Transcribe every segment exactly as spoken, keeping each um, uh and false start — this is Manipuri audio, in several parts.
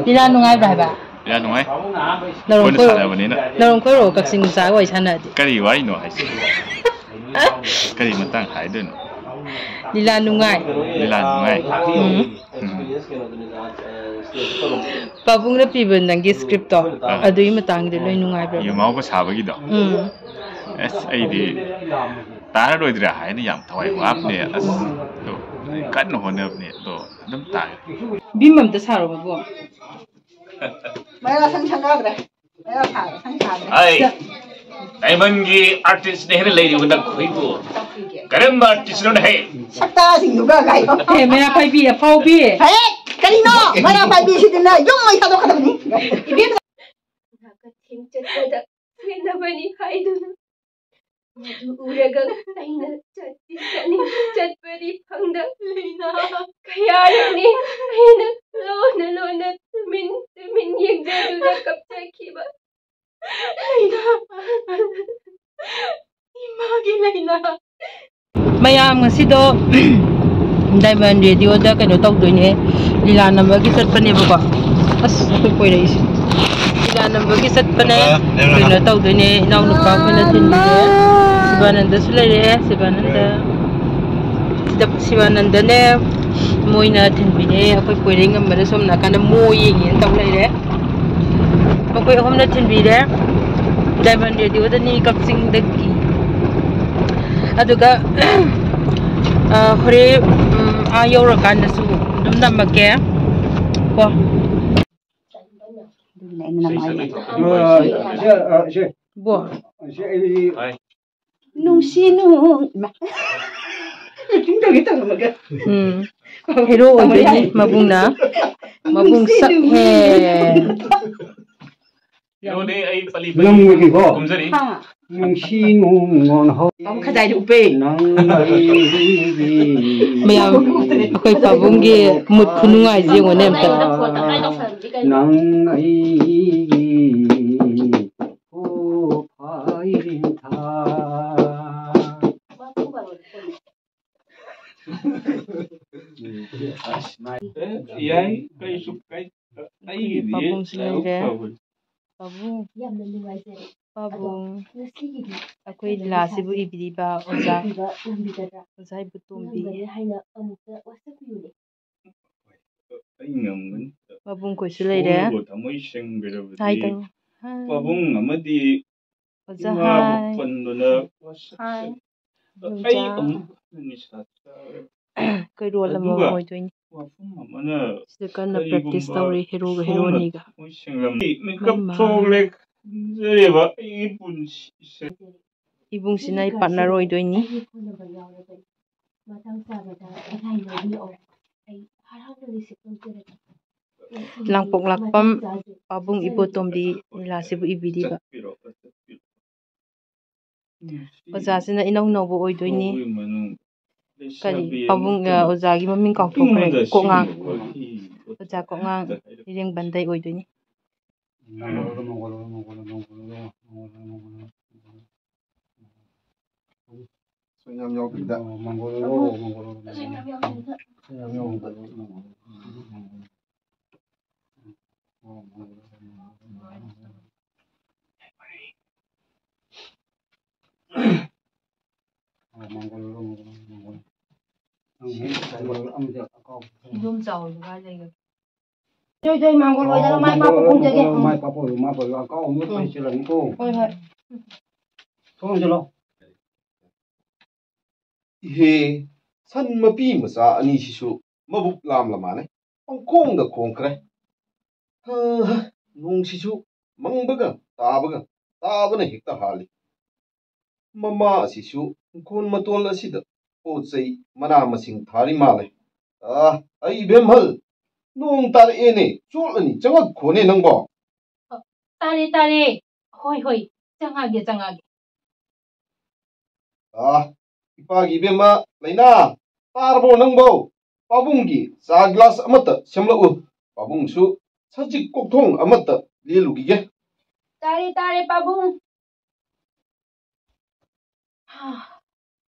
ꯂꯤꯂꯥ ꯅꯨꯡꯉꯥꯏꯕ꯭ꯔꯥ ꯍꯥꯏꯕ? ꯌꯥꯝ ꯅꯨꯡꯉꯥꯏ꯫ ꯂꯧꯔꯝ ꯑꯩꯈꯣꯏꯅ ꯈꯣꯏꯔꯣ-, ꯁꯥꯟꯅꯕꯅꯤꯅ꯫ ꯂꯧꯔꯝ ꯈꯣꯏꯔꯣ ꯀꯛꯆꯤꯡ ꯃꯆꯥꯒ ꯋꯥꯔꯤ ꯁꯥꯟꯅꯔꯗꯤ꯫ ꯀꯔꯤ ꯋꯥꯔꯤꯅꯣ ꯍꯥꯏꯁꯦ? ꯀꯔꯤ ꯃꯇꯥꯡ ꯍꯥꯏꯗꯣꯏꯅꯣ? ꯂꯤꯂꯥ ꯅꯨꯡꯉꯥꯏ꯫ ꯂꯤꯂꯥ ꯅꯨꯡꯉꯥꯏ꯫ ꯎꯝ꯫ ꯎꯝ꯫ ꯄꯥꯕꯨꯡꯅ ꯄꯤꯕ ꯅꯪꯒꯤ script ꯇꯣ, ꯑꯥ꯫ ꯑꯗꯨꯒꯤ ꯃꯇꯥꯡꯗꯤ ꯂꯣꯏ ꯅꯨꯡꯉꯥꯏꯕ꯭ꯔꯥ? ꯌꯨ ꯉꯥꯎꯕ ꯁꯥꯕꯒꯤꯗꯣ? ꯎꯝ꯫ ꯑꯁ, ꯑꯩꯗꯤ ꯇꯥꯔꯔꯣꯏꯗ꯭ꯔꯥ ꯍꯥꯏꯅ ꯌꯥꯝ ꯊꯋꯥꯏ ꯋꯥꯕꯅꯦ꯫ ꯑꯁ, ꯑꯗꯣ ꯀꯟꯅ ꯍꯣꯠꯅꯕꯅꯦ, ꯑꯗꯣ ꯑꯗꯨꯝ ꯇꯥꯔꯦ꯫ ꯕꯤꯝ ꯑꯝꯇ ꯁꯥꯔꯣ, ꯃꯕꯨꯡ꯫ ꯃꯌꯥ ꯁꯪ ꯁꯪꯒꯥꯗ꯭ꯔꯦ꯫ ꯃꯌꯥ ꯁꯥꯔꯦ, ꯁꯪ ꯁꯥꯗ꯭ꯔꯦ꯫ ꯑꯩ diamond ꯒꯤ artist ꯅ ꯍꯦꯟꯅ ꯂꯩꯔꯤꯕ ꯅꯈꯣꯏꯕꯨ ꯀꯔꯝꯕ artist ꯅꯣꯅ ꯍꯦ? ꯁꯛꯇꯥꯁꯤꯡꯗꯨꯒ ꯀꯥꯏꯌꯣ꯫ ꯑꯦ, ꯃꯩꯔꯥ ꯄꯥꯏꯕꯤ, ꯑꯐꯥꯎꯕꯤ꯫ ꯍꯦ, ꯀꯔꯤꯅꯣ? ꯃꯩꯔꯥ ꯄꯥꯏꯕꯤꯁꯤꯗꯤꯅ ꯌꯨꯝ ꯃꯩ ꯊꯥꯗꯣꯛꯀꯗꯕꯅꯤ꯫ ꯏꯕꯦꯝꯃ꯫ ꯀꯊꯦꯡ ꯆꯠꯄꯗ ꯁꯣꯏꯅꯕꯅꯤ ꯍꯥꯏꯗꯨꯅ꯫ ꯃꯗꯨ ꯎꯔꯒ ꯑꯩꯅ ꯆꯠꯇꯤ ꯆꯠꯅꯤꯡ ꯆꯠꯄꯗꯤ ꯐꯪꯗ꯫ ꯂꯩꯅꯥ꯫ ꯀꯌꯥꯔꯛꯅꯤ ꯑꯩꯅ ꯂꯣꯟꯅ ꯂꯣꯟꯅ ꯇꯨꯃꯤꯟ ꯇꯨꯃꯤꯟ ꯌꯦꯡꯖꯗꯨꯅ ꯀꯞꯆꯈꯤꯕ꯫ ꯂꯩꯅꯥ꯫ ꯏꯃꯥꯒꯤ ꯂꯩꯅꯥ꯫ ꯃꯌꯥꯝ ꯉꯁꯤꯗꯣ diamond radio ꯗ ꯀꯩꯅꯣ ꯇꯧꯗꯣꯏꯅꯦ, ꯂꯤꯂꯥ ꯅꯝꯕꯒꯤ ꯆꯠꯄꯅꯦꯕꯀꯣ꯫ ꯑꯁ, ꯑꯩꯈꯣꯏ ꯀꯣꯏꯔꯛꯏꯁꯦ꯫ ꯂꯤꯂꯥ ꯅꯝꯕꯒꯤ ꯆꯠꯄꯅꯦ꯫ ꯀꯩꯅꯣ ꯇꯧꯗꯣꯏꯅꯦ, ꯏꯅꯥꯎꯅꯨꯄꯥ ꯑꯩꯈꯣꯏꯅ ꯊꯤꯟꯕꯤꯔꯦ꯫ ꯁꯤꯕꯥꯅꯟꯗꯁꯨ ꯂꯩꯔꯦ, ꯁꯤꯕꯥꯅꯟꯗ꯫ ꯁꯤꯗ ꯁꯤꯕꯥꯅꯟꯗꯅꯦ, ꯃꯣꯏꯅ ꯊꯤꯟꯕꯤꯔꯦ꯫ ꯑꯩꯈꯣꯏ ꯀꯣꯏꯔꯦꯡ ꯉꯝꯕꯅ ꯁꯣꯝ ꯅꯥꯀꯟꯗ ꯃꯣꯏ ꯌꯦꯡꯉꯦꯅ ꯇꯧ ꯂꯩꯔꯦ꯫ ꯃꯈꯣꯏ ꯑꯍꯨꯝꯅ ꯊꯤꯟꯕꯤꯔꯦ꯫ Diamond Radio ꯗꯅꯤ, ꯀꯛꯆꯤꯡꯗꯒꯤ꯫ ꯑꯗꯨꯒ, ꯑ, ꯍꯣꯔꯦꯟ, ꯎꯝ, ꯑꯥ ꯌꯧꯔꯀꯥꯟꯗꯁꯨ ꯑꯗꯨꯝ ꯅꯝꯃꯛꯀꯦ ꯀꯣ꯫ ꯑꯗꯨꯒꯤꯅꯦ ꯑꯩꯅ ꯅꯝꯃꯛꯏꯁꯦ꯫ ꯑ, ꯁꯦ, ꯑ, ꯁꯦ꯫ ꯕꯣ꯫ ꯁꯦ, ꯑꯩ ꯅꯨꯡꯁꯤ ꯅꯨꯡ-, ꯏꯃꯥ꯫ Acting ꯇꯧꯒꯦ ꯇꯧꯔꯝꯃꯒ꯫ ꯎꯝ꯫ Hero ꯑꯣꯏꯗꯣꯏꯅꯤ ꯃꯕꯨꯡꯅ꯫ ꯃꯕꯨꯡ ꯁꯛ ꯍꯦ꯫ Hero ꯅꯦ ꯑꯩ ꯄꯂꯤ ꯄꯂꯤ ꯅꯪꯒꯤꯀꯣ꯫ ꯀꯨꯝꯖꯔꯤ꯫ ꯍꯥ꯫ ꯅꯨꯡꯁꯤ ꯅꯨꯡꯉꯣꯟ ꯍꯧ-, ꯄꯥꯕꯨꯡ ꯈꯖꯥꯏꯗꯤ ꯎꯞꯄꯦ꯫ ꯅꯪ ꯑꯩꯒꯤ꯫ ꯃꯌꯥꯝ, ꯑꯩꯈꯣꯏ ꯄꯥꯕꯨꯡꯒꯤ mood ꯈꯨꯅꯨꯡꯉꯥꯏꯁꯦ ꯌꯦꯡꯉꯨꯅꯦ ꯑꯝꯇ꯫ ꯅꯪ ꯑꯩꯒꯤ꯫ ꯌꯥꯏ, ꯀꯩꯁꯨ ꯀꯥꯏ-, ꯑꯩꯈꯣꯏꯒꯤ ꯑꯩꯒꯤꯗꯤ ꯄꯥꯕꯨꯡꯁꯨ ꯂꯥꯏꯕꯛ ꯂꯩꯔꯦ꯫ ꯐꯕꯅꯤ꯫ ꯄꯥꯕꯨꯡ, ꯌꯥꯝꯅ ꯅꯨꯡꯉꯥꯏꯖꯔꯦ꯫ ꯄꯥꯕꯨꯡ, ꯑꯗꯣ ꯉꯁꯤꯒꯤꯗꯤ ꯑꯩꯈꯣꯏ ꯑꯩꯅ ꯂꯤꯂꯥꯁꯤꯕꯨ ꯂꯤꯂꯥꯁꯦ ꯏꯕꯤꯔꯤꯕ ꯑꯣꯖꯥ, ꯏꯕꯤꯕ ꯉꯝꯕꯤꯒꯗ꯭ꯔꯥ? ꯑꯣꯖꯥ ꯏꯕꯨꯇꯣꯝꯕꯤ꯫ ꯉꯝꯒꯅꯤ ꯍꯥꯏꯅ ꯑꯃꯨꯛꯇ ꯋꯥꯁꯛꯄꯤꯌꯨꯅꯦ꯫ ꯑꯩ ꯉꯝꯒꯅꯤ꯫ ꯄꯥꯕꯨꯡ ꯑꯩꯈꯣꯏꯁꯨ ꯂꯩꯔꯦ꯫ ꯁꯣꯔꯕꯨ ꯊꯃꯣꯏ ꯁꯦꯡꯕꯤꯔꯕꯗꯤ ꯍꯥꯏ ꯇꯧ-, ꯍꯥꯏ꯫ ꯄꯥꯕꯨꯡ ꯑꯃꯗꯤ ꯑꯣꯖꯥ ꯏꯃꯥꯕꯨ ꯍꯥꯏ꯫ ꯄꯟꯗꯨꯅ ꯋꯥꯁꯛꯆꯔꯤ꯫ ꯍꯥꯏ꯫ ꯑꯩ ꯅꯣꯏꯆꯥ꯫ ꯑꯃꯨꯛ ꯍꯟꯅ ꯅꯤꯁꯥ ꯆꯥꯔꯣꯏ꯫ ꯑꯩꯈꯣꯏ ꯔꯣꯜ ꯑꯃꯃꯝ ꯑꯗꯨꯒ ꯑꯣꯏꯗꯣꯏꯅꯤ꯫ ꯋꯥꯐꯝ ꯑꯃꯅ ꯁꯤꯗ ꯀꯟꯅ ꯄ꯭ꯔꯦꯛꯇꯤꯁ ꯀꯔꯤꯒꯨꯝꯕ ꯇꯧꯔꯤ ꯍꯦꯔꯣꯒ ꯁꯣꯝꯅ ꯍꯦꯔꯣꯅꯤꯒ꯫ ꯊꯃꯣꯏ ꯁꯦꯡꯂꯝ-, ꯃꯤꯀꯞ ꯃꯩꯃ꯫ ꯊꯣꯛꯂꯦ ꯈꯟꯖꯔꯦꯕ ꯑꯩꯒꯤ ꯄꯨꯟꯁꯤꯁꯦ꯫ ꯏꯕꯨꯡꯁꯤꯅ ꯑꯩ ꯄꯥꯔꯠꯅꯔ ꯑꯣꯏꯗꯣꯏꯅꯤ꯫ ꯑꯩꯒꯤ ꯐꯣꯟ ꯅꯝꯕꯔ ꯌꯥꯎꯔꯕꯅꯤ꯫ ꯃꯇꯥꯡ ꯆꯥꯕꯗ ꯂꯥꯏꯟ ꯂꯧꯕꯤꯔꯛꯑꯣ꯫ ꯑꯩ ꯍꯔꯥꯎꯅ ꯔꯤꯁꯤꯞ ꯇꯧꯖꯔꯒꯦ꯫ ꯂꯥꯡꯄꯣꯛ ꯂꯥꯛꯄꯝ ꯄꯥꯕꯨꯡ ꯏꯕꯣꯇꯣꯝꯕꯤ ꯂꯤꯂꯥꯁꯤꯕꯨ ꯏꯕꯤꯔꯤꯕ꯫ ꯑꯣꯖꯥꯁꯤꯅ ꯏꯅꯧ ꯅꯧꯕ ꯑꯣꯏꯗꯣꯏꯅꯤ꯫ ꯀꯔꯤ? ꯄꯥꯕꯨꯡ, ꯑ, ꯑꯣꯖꯥꯒꯤ ꯃꯃꯤꯡ ꯀꯥꯎꯊꯣꯛꯈ꯭ꯔꯦ꯫ ꯀꯣꯛꯉꯥꯡ꯫ ꯑꯣꯖꯥ ꯀꯣꯛꯉꯥꯡ ꯏꯔꯦꯡꯕꯟꯗꯩ ꯑꯣꯏꯗꯣꯏꯅꯤ꯫ ꯁꯣꯏ ꯌꯥꯝ ꯌꯥꯎꯗ꯭ꯔꯤꯗ꯫ ꯏꯗꯣꯝꯆꯥ ꯍꯣꯏꯗꯣ ꯀꯥꯏ ꯂꯩꯒꯦ? ꯏꯆꯦ, ꯏꯆꯦ, ꯃꯥꯡꯒꯣꯜ ꯍꯣꯏꯗꯅ ꯃꯥꯏ ꯄꯥꯛꯄ ꯈꯨꯝꯖꯒꯦ꯫ ꯃꯥꯏ ꯄꯥꯛꯄ ꯑꯣꯏꯔꯣ, ꯃꯥꯏ ꯄꯥꯛꯄ ꯑꯣꯏꯔꯣ, ꯑꯀꯥꯎ ꯑꯃ ꯎꯝ꯫ ꯂꯩꯁꯤꯜꯂꯅꯤꯀꯣ꯫ ꯍꯣꯏ, ꯍꯣꯏ꯫ ꯊꯣꯡ ꯍꯥꯡꯖꯤꯜꯂꯣ꯫ ꯏꯍꯦ, ꯁꯟ ꯃꯄꯤ ꯃꯆꯥ ꯑꯅꯤꯁꯤꯁꯨ ꯃꯕꯨꯛ ꯂꯥꯝꯂ ꯃꯥꯜꯂꯦ꯫ ꯄꯪꯈꯣꯡꯗ ꯈꯣꯡꯈ꯭ꯔꯦ꯫ ꯍꯥ, ꯅꯣꯡꯁꯤꯁꯨ ꯃꯪꯕꯒ ꯇꯥꯕꯒ, ꯇꯥꯕꯅ ꯍꯦꯛꯇ ꯍꯥꯜꯂꯤ꯫ ꯃꯃꯥ ꯑꯁꯤꯁꯨ ꯏꯪꯈꯣꯜ ꯃꯇꯣꯜ ꯑꯁꯤꯗ ꯄꯣꯠ ꯆꯩ ꯃꯅꯥ ꯃꯁꯤꯡ ꯊꯥꯔꯤ ꯃꯥꯜꯂꯦ꯫ ꯑꯥ, ꯑꯩ ꯏꯕꯦꯝꯍꯜ, ꯅꯣꯡ ꯇꯥꯔꯛꯑꯦꯅꯦ, ꯆꯣꯠꯂꯅꯤ, ꯆꯪꯉꯛꯈꯣꯅꯦ ꯅꯪꯕꯣ꯫ ꯑ, ꯇꯥꯔꯦ, ꯇꯥꯔꯦ꯫ ꯍꯣꯏ, ꯍꯣꯏ, ꯆꯪꯉꯛꯑꯒꯦ, ꯆꯪꯉꯛꯑꯒꯦ꯫ ꯑꯥ, ꯏꯄꯥꯒꯤ ꯏꯕꯦꯝꯃ ꯂꯩꯅꯥ, ꯇꯥꯔꯕꯣ ꯅꯪꯕꯣ? ꯄꯥꯕꯨꯡꯒꯤ ꯆꯥ ꯒ꯭ꯂꯥꯁ ꯑꯃꯠꯇ ꯁꯦꯝꯂꯛꯎ꯫ ꯄꯥꯕꯨꯡꯁꯨ ꯁꯖꯤꯛ ꯀꯣꯛꯊꯣꯡ ꯑꯃꯠꯇ ꯂꯦꯜꯂꯨꯈꯤꯒꯦ꯫ ꯇꯥꯔꯦ, ꯇꯥꯔꯦ, ꯄꯥꯕꯨꯡ꯫ ꯍꯥ,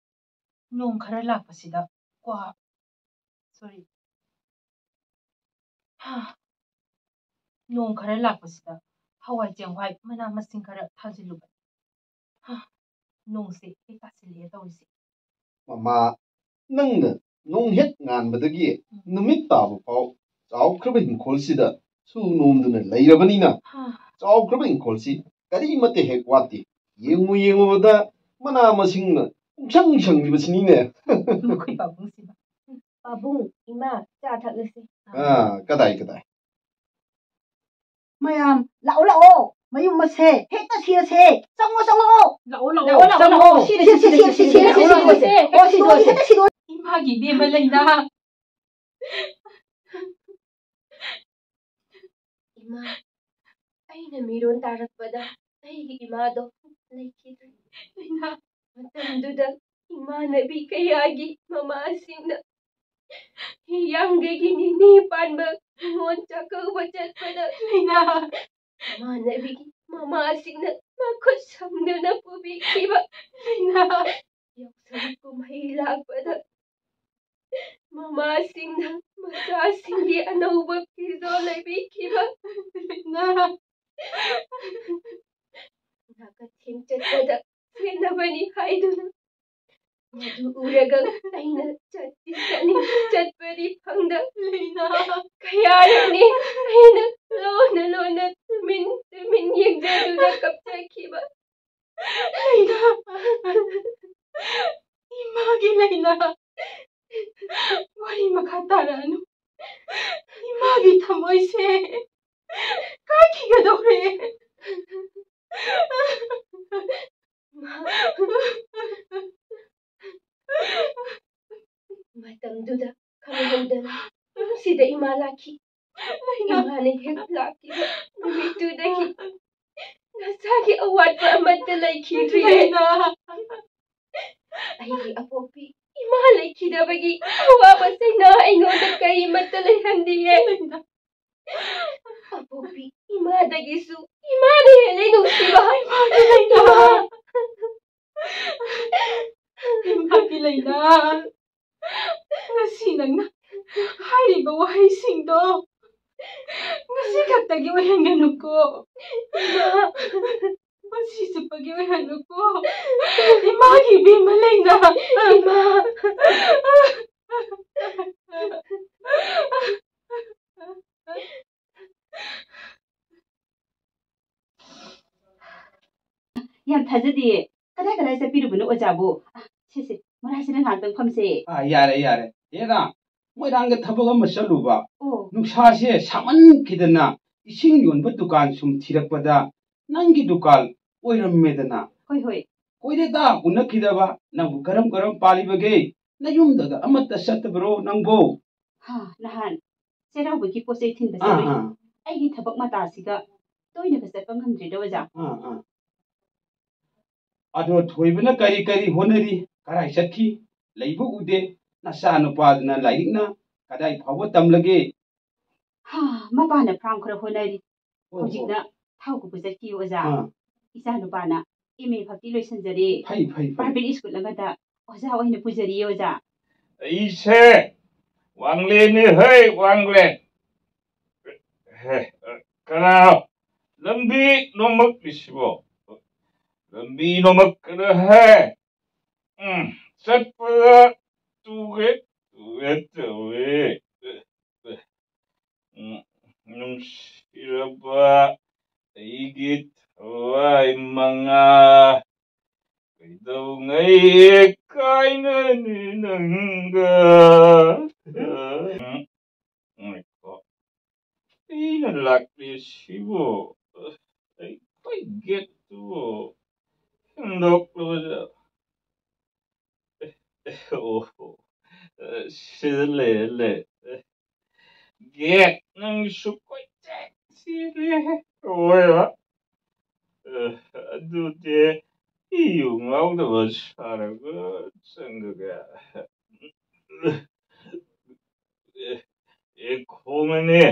ꯅꯣꯡ ꯈꯔ ꯂꯥꯛꯄꯁꯤꯗ ꯀ꯭ꯋꯥ, sorry꯫ ꯍꯥ, ꯅꯣꯡ ꯈꯔ ꯂꯥꯛꯄꯁꯤꯗ ꯍꯋꯥꯏ ꯆꯦꯡꯋꯥꯏ ꯃꯅꯥ ꯃꯁꯤꯡ ꯈꯔ ꯊꯥꯖꯤꯜꯂꯨꯕꯅꯤ꯫ ꯍꯥ, ꯅꯣꯡꯁꯦ ꯍꯦꯛ ꯇꯥꯁꯤꯜꯂꯛꯑꯦ ꯇꯧꯔꯤꯁꯦ꯫ ꯃꯃꯥ, ꯅꯪꯅ ꯅꯣꯡ ꯍꯦꯛ ꯉꯥꯟꯕꯗꯒꯤ ꯅꯨꯃꯤꯠ ꯇꯥꯕ ꯐꯥꯎ ꯆꯥꯎꯈ꯭ꯔꯕ ꯏꯪꯈꯣꯜꯁꯤꯗ ꯁꯨ ꯅꯣꯝꯗꯨꯅ ꯂꯩꯔꯕꯅꯤꯅ, ꯍꯥ, ꯆꯥꯎꯈ꯭ꯔꯕ ꯏꯪꯈꯣꯜꯁꯤ ꯀꯔꯤꯃꯠꯇ ꯍꯦꯛ ꯋꯥꯠꯇꯦ꯫ ꯌꯦꯡꯉꯨ ꯌꯦꯡꯉꯨꯕꯗ ꯃꯅꯥ ꯃꯁꯤꯡꯅ ꯄꯨꯡꯁꯪ ꯁꯪꯂꯤꯕꯁꯤꯅꯤꯅꯦ꯫ ꯃꯈꯣꯏ ꯄꯥꯕꯨꯡꯁꯤꯕ꯫ ꯄꯥꯕꯨꯡ, ꯏꯃꯥ, ꯆꯥ ꯊꯛꯂꯁꯤ꯫ ꯑꯥ, ꯀꯗꯥꯏ ꯀꯗꯥꯏ? ꯃꯌꯥꯝ ꯂꯥꯛꯑꯣ, ꯂꯥꯛꯑꯣ, ꯃꯌꯨꯝ ꯑꯁꯦ ꯍꯦꯛꯇ ꯁꯤꯔꯁꯦ꯫ ꯆꯪꯉꯣ, ꯆꯪꯉꯣ꯫ ꯂꯥꯛꯑꯣ, ꯂꯥꯛꯑꯣ, ꯂꯥꯛꯑꯣ, ꯂꯥꯛꯑꯣ꯫ ꯁꯤꯔꯁꯤ, ꯁꯤꯔꯁꯤ, ꯁꯤꯔꯁꯤ, ꯁꯤꯔꯁꯤ, ꯁꯤꯔꯁꯤ, ꯁꯤꯔꯁꯤ꯫ ꯑꯣ, ꯁꯤꯗꯣꯛꯑꯁꯤ, ꯍꯦꯛꯇ ꯁꯤꯗꯣꯛꯑꯁꯤ꯫ ꯏꯃꯥꯒꯤ ꯏꯕꯦꯝꯃ ꯂꯩꯅꯥ꯫ ꯏꯃꯥ, ꯑꯩꯅ ꯃꯤꯔꯣꯟ ꯇꯥꯔꯛꯄꯗ ꯑꯩꯒꯤ ꯏꯃꯥꯗꯣ ꯂꯩꯈꯤꯗ꯭ꯔꯦ꯫ ꯂꯩꯅꯥ꯫ ꯃꯇꯝꯗꯨꯗ ꯏꯃꯥꯟꯅꯕꯤ ꯀꯌꯥꯒꯤ ꯃꯃꯥꯁꯤꯡꯅ ꯍꯤꯌꯥꯡꯒꯩꯒꯤ ꯅꯤꯅꯤ ꯄꯥꯟꯕ ꯅꯤꯉꯣꯜ ꯆꯥꯛꯀꯧꯕ ꯆꯠꯄꯗ ꯂꯩꯅꯥ꯫ ꯏꯃꯥꯟꯅꯕꯤꯒꯤ ꯃꯃꯥꯁꯤꯡꯅ ꯃꯈꯨꯠ ꯁꯝꯗꯨꯅ ꯄꯨꯕꯤꯈꯤꯕ ꯂꯩꯅꯥ꯫ ꯌꯥꯎꯁꯪ ꯀꯨꯝꯍꯩ ꯂꯥꯛꯄꯗ ꯃꯃꯥꯁꯤꯡꯅ ꯃꯆꯥꯁꯤꯡꯒꯤ ꯑꯅꯧꯕ ꯐꯤꯖꯣꯜ ꯂꯩꯕꯤꯈꯤꯕ ꯂꯩꯅꯥ꯫ ꯅꯥꯀꯊꯦꯡ ꯆꯠꯄꯗ ꯁꯦꯟꯅꯕꯅꯤ ꯍꯥꯏꯗꯨꯅ ꯃꯗꯨ ꯎꯔꯒ ꯑꯩꯅ ꯆꯠꯇꯤ ꯆꯠꯅꯤꯡ ꯆꯠꯄꯗꯤ ꯐꯪꯗ ꯂꯩꯅꯥ꯫ ꯀꯌꯥꯔꯛꯅꯤ ꯑꯩꯅ ꯂꯣꯟꯅ ꯂꯣꯟꯅ ꯇꯨꯃꯤꯟ ꯇꯨꯃꯤꯟ ꯌꯦꯡꯖꯗꯨꯅ ꯀꯞꯆꯈꯤꯕ꯫ ꯂꯩꯅꯥ꯫ ꯏꯃꯥꯒꯤ ꯂꯩꯅꯥ꯫ ꯋꯥꯔꯤ ꯃꯈꯥ ꯇꯥꯔꯛꯑꯅꯨ꯫ ꯏꯃꯥꯒꯤ ꯊꯃꯣꯏꯁꯦ ꯀꯥꯏꯈꯤꯒꯗꯧꯔꯦ꯫ ꯃꯇꯝꯗꯨꯗ ꯈꯪꯍꯧꯗꯅ ꯌꯨꯝꯁꯤꯗ ꯏꯃꯥ ꯂꯥꯛꯈꯤ꯫ ꯏꯃꯥꯅ ꯍꯦꯛ ꯂꯥꯛꯈꯤꯕ ꯅꯨꯃꯤꯠꯇꯨꯗꯒꯤ ꯅꯁꯥꯒꯤ ꯑꯋꯥꯠꯄ ꯑꯃꯠꯇ ꯂꯩꯈꯤꯗ꯭ꯔꯦ꯫ ꯂꯩꯅꯥ꯫ ꯑꯩꯒꯤ ꯑꯄꯣꯛꯄꯤ ꯏꯃꯥ ꯂꯩꯈꯤꯗꯕꯒꯤ ꯑꯋꯥꯕ ꯆꯩꯅꯥ ꯑꯩꯉꯣꯟꯗ ꯀꯔꯤꯃꯠꯇ ꯂꯩꯍꯟꯗꯤꯌꯦ꯫ ꯑꯄꯣꯛꯄꯤ ꯏꯃꯥꯗꯒꯤꯁꯨ ꯏꯃꯥꯅ ꯍꯦꯜꯂꯦ ꯅꯨꯡꯁꯤꯕ꯫ ꯏꯃꯥ꯫ ꯏꯃꯥꯒꯤ ꯂꯩꯅꯥ꯫ ꯉꯁꯤ ꯅꯪꯅ ꯍꯥꯏꯔꯤꯕ ꯋꯥꯍꯩꯁꯤꯡꯗꯣ ꯉꯁꯤ ꯈꯛꯇ ꯆꯨꯞꯄꯒꯤ ꯑꯣꯏꯍꯟꯒꯅꯨꯀꯣ꯫ ꯏꯃꯥ꯫ ꯄꯨꯟꯁꯤ ꯆꯨꯞꯄꯒꯤ ꯑꯣꯏꯍꯟꯒꯅꯨꯀꯣ꯫ ꯏꯃꯥꯒꯤ ꯏꯕꯦꯝꯃ ꯂꯩꯅ꯫ ꯏꯃꯥ꯫ ꯌꯥꯝ ꯊꯥꯖꯗꯤꯌꯦ꯫ ꯀꯗꯥꯏ ꯀꯗꯥꯏ ꯆꯠꯄꯤꯔꯨꯕꯅꯣ ꯑꯣꯖꯥꯕꯨ? ꯑ, ꯁꯦ, ꯁꯦ, ꯃꯣꯔꯥꯁꯤꯗ ꯉꯥꯏꯍꯥꯛꯇꯪ ꯐꯝꯁꯦ꯫ ꯑꯥ, ꯌꯥꯔꯦ, ꯌꯥꯔꯦ꯫ ꯍꯦꯔꯥ, ꯃꯣꯏꯔꯥꯡꯗ ꯊꯕꯛ ꯑꯃ ꯆꯠꯂꯨꯕ꯫ ꯑꯣ꯫ ꯅꯨꯡꯁꯥꯁꯦ ꯁꯥꯃꯟꯈꯤꯗꯅ ꯏꯁꯤꯡ ꯌꯣꯟꯕ ꯗꯨꯀꯥꯟ ꯁꯨꯝ ꯊꯤꯔꯛꯄꯗ ꯅꯪꯒꯤ ꯗꯨꯀꯥꯟ ꯑꯣꯏꯔꯝꯃꯦꯗꯅ꯫ ꯍꯣꯏ, ꯍꯣꯏ꯫ ꯀꯨꯏꯔꯦꯗ ꯎꯅꯈꯤꯗꯕ꯫ ꯅꯪꯕꯨ ꯀꯔꯝ ꯀꯔꯝ ꯄꯥꯜꯂꯤꯕꯒꯦ? ꯅꯌꯨꯝꯗꯒ ꯑꯃꯠꯇ ꯆꯠꯇꯕ꯭ꯔꯣ ꯅꯪꯕꯣ? ꯍꯥ, ꯅꯍꯥꯟ ꯆꯩꯔꯥꯎꯕꯒꯤ ꯄꯣꯠ ꯆꯩ ꯊꯤꯟꯕ ꯑꯥ, ꯆꯠꯂꯨꯏ꯫ ꯑꯥ꯫ ꯑꯩꯒꯤ ꯊꯕꯛ ꯃꯇꯥꯁꯤꯒ ꯇꯣꯏꯅꯒ ꯆꯠꯄ ꯉꯝꯗ꯭ꯔꯦꯗ, ꯑꯣꯖꯥ꯫ ꯑꯥ, ꯑꯥ꯫ ꯑꯗꯣ ꯊꯣꯏꯕꯅ ꯀꯔꯤ ꯀꯔꯤ ꯍꯣꯠꯅꯔꯤ? ꯀꯔꯥꯏ ꯆꯠꯈꯤ? ꯂꯩꯕ ꯎꯗꯦ꯫ ꯅꯆꯥ ꯅꯨꯄꯥꯗꯨꯅ ꯂꯥꯏꯔꯤꯛꯅ ꯀꯗꯥꯏ ꯐꯥꯎꯕ ꯇꯝꯂꯒꯦ? ꯍꯥ, ꯃꯄꯥꯅ ꯐꯥꯝ ꯈꯔ ꯍꯣꯠꯅꯔꯤ꯫ ꯑꯣ, ꯑꯣ꯫ ꯍꯧꯖꯤꯛꯅ ꯊꯥꯎ ꯀꯨꯞꯄ ꯆꯠꯈꯤ, ꯑꯣꯖꯥ꯫ ꯑꯥ꯫ ꯏꯆꯥ ꯅꯨꯄꯥꯅ ꯑꯦꯝ ꯑꯦ ꯐꯥꯎꯗꯤ ꯂꯣꯏꯁꯤꯟꯖꯔꯦ꯫ ꯐꯩ, ꯐꯩ, ꯐꯩ꯫ ꯄ꯭ꯔꯥꯏꯚꯦꯠ ꯁ꯭ꯀꯨꯜ ꯑꯃꯗ ꯑꯣꯖꯥ ꯑꯣꯏꯅ ꯄꯨꯖꯔꯤꯌꯦ, ꯑꯣꯖꯥ꯫ ꯑꯩꯁꯦ ꯋꯥꯡꯂꯦꯟꯅꯤ ꯍꯩ, ꯋꯥꯡꯂꯦꯟ꯫ ꯍꯦ, ꯀꯅꯥꯅꯣ ꯂꯝꯕꯤ ꯅꯣꯝꯃꯛꯂꯤꯁꯤꯕꯣ? ꯂꯝꯕꯤ ꯅꯣꯝꯃꯛꯀꯅꯨ ꯍꯦ꯫ ꯎꯝ, ꯆꯠꯄꯗ ꯇꯨꯒꯦ ꯇꯨꯒꯦ ꯇꯧꯋꯦ꯫ ꯎꯝ, ꯅꯨꯡꯁꯤꯔꯕ ꯑꯩꯒꯤ ꯊꯋꯥꯏ ꯃꯉꯥ, ꯀꯩꯗꯧꯉꯩ ꯀꯥꯏꯅꯅꯤ ꯅꯪꯒ? ꯎꯝ, ꯉꯥꯏꯈꯣ꯫ ꯑꯩꯅ ꯂꯥꯛꯂꯤꯁꯤꯕꯨ ꯑꯩꯈꯣꯏ ꯒꯦꯠꯇꯨ ꯍꯦꯟꯗꯣꯛꯂꯕꯗ? ꯑꯣ, ꯁꯤꯗ ꯂꯩꯔꯦ, ꯂꯩꯔꯦ꯫ ꯒꯦꯠ ꯅꯪꯁꯨ ꯀꯣꯏꯆꯦꯟ ꯆꯦꯜꯂꯦ꯫ ꯑꯣꯏꯕ꯫ ꯑꯗꯨꯗꯤ ꯏꯌꯨ ꯉꯥꯎꯗꯕ ꯁꯥꯔꯒ ꯆꯪꯒꯒꯦ꯫ ꯑꯦ, ꯑꯦ, ꯈꯣꯡꯉꯅꯤ꯫